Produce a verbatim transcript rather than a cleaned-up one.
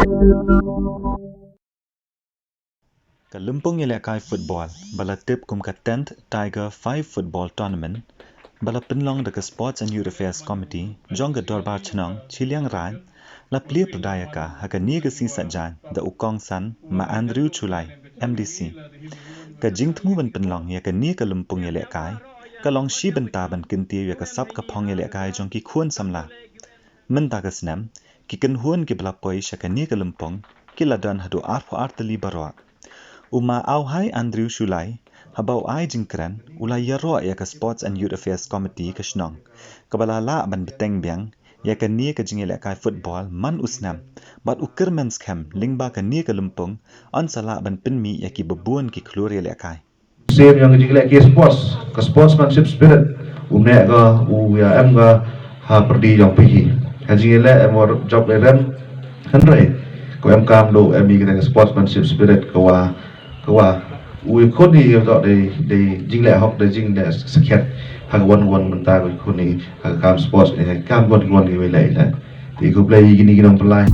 Ka lympung ïalehkai football ba la tip kum ka tenth Tiger five Football Tournament ba la pynlong da ka Sports and Youth Affairs Committee jong ka Dorbar Chnong Chilliangraij la plie pyrda ïa ka ha kane ka sngi Saitjaiñ da u kongsan ma Andrew Chulai, M D C. Ka jingthmu ban pynlong ïa kane ka lympung ïalehkai ka long shi bynta ban kyntiew ïa ka sap ka phong ïalehkai jong ki khun samla. Mynta ka snem, ki kynhun kiba la poi sha kane ka lympung ki la don haduh arphew ar tylli baroh. U ma Auhai Andrew Shulai, haba u ai jingkren, u la ïaroh ïa ka Sports and Youth Affairs Committee ka shnong, kaba la lah ban bteng biang ïa kane ka jingïalehkai football man u snem, bad u kyrmen skhem lyngba kane ka lympung yn sa lah ban pynmih ïa kiba bun ki khlur ïalehkai. Sien ïa ka jingleh ki sports, ka sportsmanship spirit, u neh ka, u ïa em ka ha pyrdi jong phi. Ka jingleh em war jop le rem, hynrei ko em kam do em i ka sportsmanship spirit ka wa, ka wa u i khun i ïa to dei, dei jingleh hok, dei jingleh sakhiat ha ka wan wan mynta ko i khun i ha ka kam sports ne kam wan wan ki wei leh leh. Te khublei ïa kine ki nongpynlait.